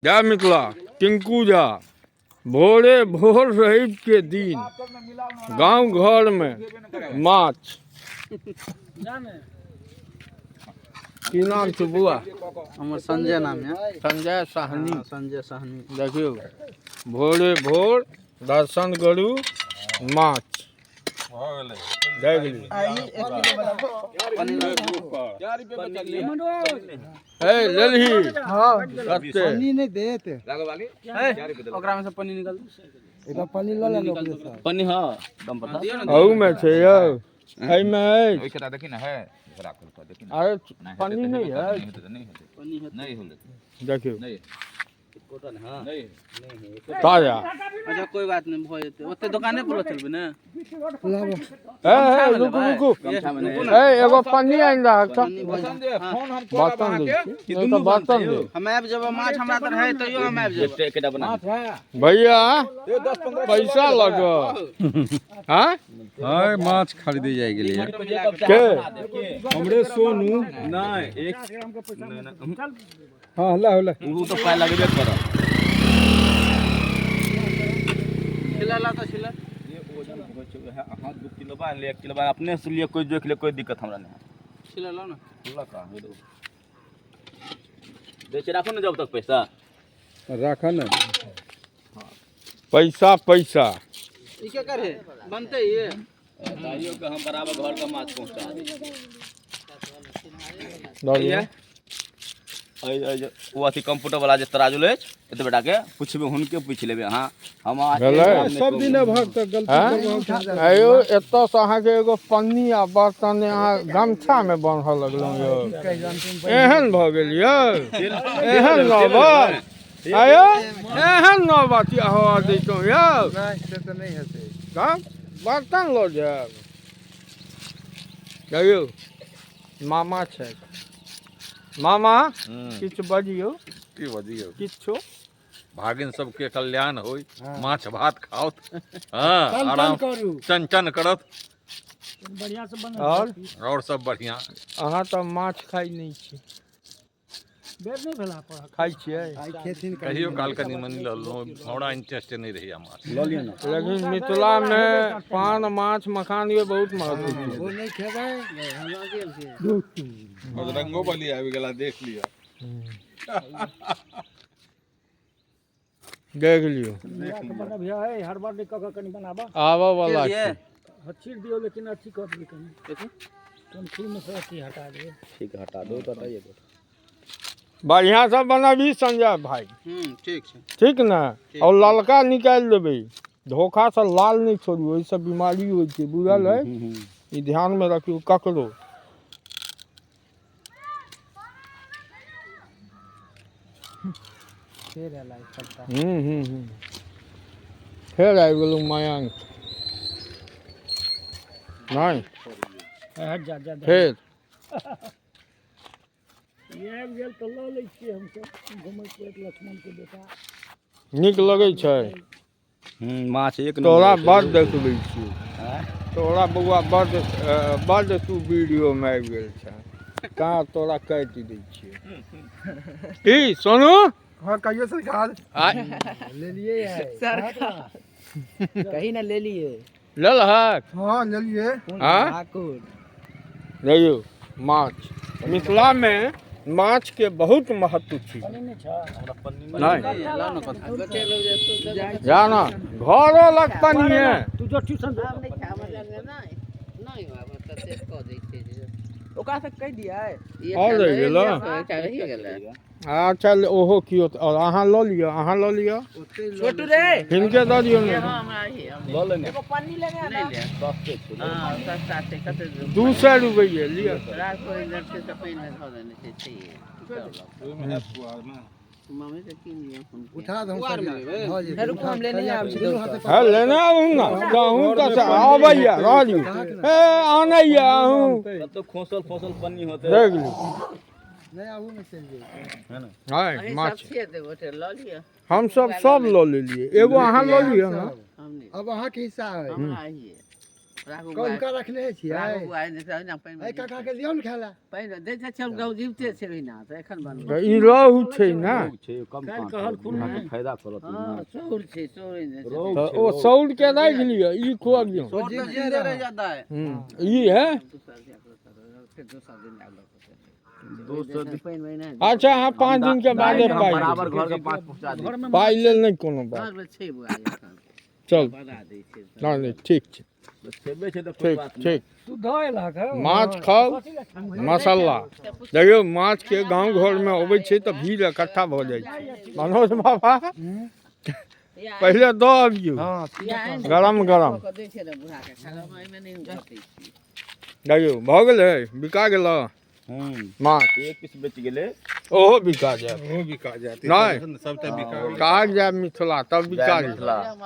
जय मिथिला। टिंकू झा भोरे भोर रवि के दिन गांव घर में माछ। की नाम छै बुआ? हमर संजय नाम है। संजय साहनी। हाँ, संजय साहनी। देखियौ भोरे भोर दर्शन करू माछ। जय गेली। हे लेलही। हाँ। कते? पन्नी नहीं देत। ओकरा में से पन्नी निकाल। एक पन्नी ल ले ओकरे से। पन्नी, हाँ, दम पर। अहू में छै यौ, एहिमे अछि। ओहि खेता देखी ने है राखल तो देखी ने। अरे पन्नी नहीं है। नहीं हेतै तऽ नहि हेतै। पन्नी है। नहि होलै। देखियौ। नहि। हाँ। नहि। ताजा। अच्छा, कोई बात नहीं, भ जेतै। ओते दुकाने पर चलबै ने। ए ए रुकू रुकू। गमछा में नहीं। ए एगो पन्नी आनि दहक तऽ। पन्नी भ जेतै। फोन हम करब बर्तन दै अहाँके। छी नहि तऽ बर्तन दे। हम आबि जेबै। माछ हमरा तर है तैयो हम आबि जेबै। एकटा बना। भैया पैसा लग। हाँ। हाँ, माछ खरीदे जाय गेलियै। के? हमरे सोनू। नहीं, एक हाँ, हल्ला होला। उ तो पाय लगबे करत। छिला ला तऽ छिला। ये वजन होइ छै वएह। अहाँ 2 किलो बा ले, 1 किलो बा, अपने से लिए, कोई देख ले, कोई दिक्कत हमरा नहीं। छिला ला ना। हमरा कहाँ है बेच राखो ना जब तक पैसा। राख ने। पैसा पैसा। ई के करे बनतै ये। दाइयों के हम बराबर घर का माछ पहुंचा दी। दऽ दियौ। ओ अथी कंप्यूटर वाला जे तराजू अछि एते बेटा के पुछबै, हुनके पूछि लेबै अहाँ। हम अहाँके भेलै? सामने सब दिन भक्त गलती हाँ? करबो। आयो एतऽसँ अहाँके एगो पन्नी आ बर्तन अहाँ गमछामे बान्हऽ लगलहुँ यौ। एहन भऽ गेल यौ, एहन नौबत आयो, एहन नौबत हवा दैतहुँ यौ। नहीं, से तो नहीं हेतै। तब बर्तन लऽ जायब। कहियौ, मामा छथि। मामा, किछु बजियौ। की बजियौ? किछु। भागिन सबके कल्याण होय, माछ भात खाओत, हाँ, चन आराम करू। चन चन करत। आओर? और सब बढ़िया। अहाँ तऽ माछ खाइ नहि छी। खाइ छियै? आइ खेथिन। कहियो काल कनि मनि लऽ लेलहुँ। हमरा इंटरेस्ट नहि रहैया माछ। लऽ लिअ ने। लेकिन मिथिलामे पान माछ मखान ये बहुत महत्व छै। ओ नहीं खेबै। बजरंगो बली आबि गेला, देख लिअ। देख लियौ, आबऽ वाला छै। ठीक, हटा दो तो हटाइए दो। बढ़िआँ से बनबही संजय भाई। ठीक छै। ठीक ने? और ललका निकालि देबै। धोखासँ लाल नहि छोड़ू, ओहिसँ बीमारी होइ छै, बुझल है? ई ध्यानमे रखियौ ककरो। फेर एलै सबटा। हूँ हूँ हूँ फेर आबि गेलहुँ मयंक। नहि, फेर। आबि गेल तऽ लऽ लै छियै हमसभ घुमैत फिरैत लक्ष्मणके बेटा। नीक लगै छै। माछ एक तोरा नंबर। बड देखबै छियौ तोरा बौआ, बड बड। तू वीडियोमे आबि गेल छै तैं तोरा काटि दै छियौ। की सोनू? हाँ, कहियो सरकार। आ ले लिए है। कहीं ना ले लिए। लेलहक? हाँ, ले लिए। हाँ? ठाकुर। देखियौ माछ, मिथिलामे माछके बहुत महत्व छै। नहि। ला ना कथी। जा ना, घरो लग पानी है। तू जो ट्यूशन नहीं बाबा, तते कऽ दै छै जे ओकरा से कहि दियै। और रहि गेलो? रहि गेलै। अच्छा, ओहो कियो और अहाँ लऽ लिअ, अहाँ लऽ लिअ। छोटू रे। हिनके दऽ दियौ ने। हमरा ही लऽ लेने। एगो पन्नी लेने आ नहि ना। ले। सस्ते छै। हँ, सस्ता छै कते। 200 रुपैए लिअ। राखो, लड़के से पहिने धऽ देने छै, छैहे। मम्मी से कीन लियौ। उठा दो। पुआर में लेबै? भऽ जेतै। रुकू, हम लेने आबै छी। दुनू हाथे। है, लेने आबू ने कहूँ तऽ अबैया रह दियौ। ए आनैया अहूँ। कतौ खोसल फोसल पन्नी होते। देख लियौ। नहीं, आबू में चलि जेतै। है माछ। छियै तऽ गोटे लऽ लिअ। हमसब सब लऽ लेलियै, एगो अहाँ लऽ लिअ ने। हम नहि। अब अहाँके हिस्सा है। हमरा ही राखू कौनका रखने छियै? राखू आइ नहि तऽ ओहिना पानिमे एहि काका के दियौ ने खाय लए। पानि दै छै चल गाँव जीवते छै ओहिना तऽ एखन बनबै तऽ ई रोहु छै ने। छै कम काँट फायदा करत। हँ, सौर छै, सौर नहि छै। तऽ ओ सौर के राखि लिअ, ई खुअबियौ। सौर तऽ जिन्दे रहि जाता है। ई है। दोसर फेर दोसर दिन आबि दोसर दिन। पानि महिना। अच्छा, अहाँ 5 दिन के बादे पाइ बराबर देब। घर के पास पहुंचा दे। पाइ लेल नहि कोनो बात। घरमे छै बुआ, एखन चल बना दै छै। नहि नहि, ठीक छै। छेबे छै तऽ कोई ठीक बात नहीं। ठीक। तू धऽ एलहक हँ? माछ खाउ मसाला देखियौ। माछके गाँव घरमे अबै छै तऽ भीड़ इकट्ठा भऽ जाइ छै। मनोज बाबा, पहिले दऽ अबियौ गरम गरम। दै छै ने बूढ़ाके खाना, एहिमे नहि घटै छै। देखियौ, भऽ गेलै, बिका गेल माछ। एक पीस बेच गेलै। ओहो बिका जायत। ओहो बिका जायत। नहि। सबटा बिका कहाँ जायब मिथिला तब बिका जय जायत। मिथिला।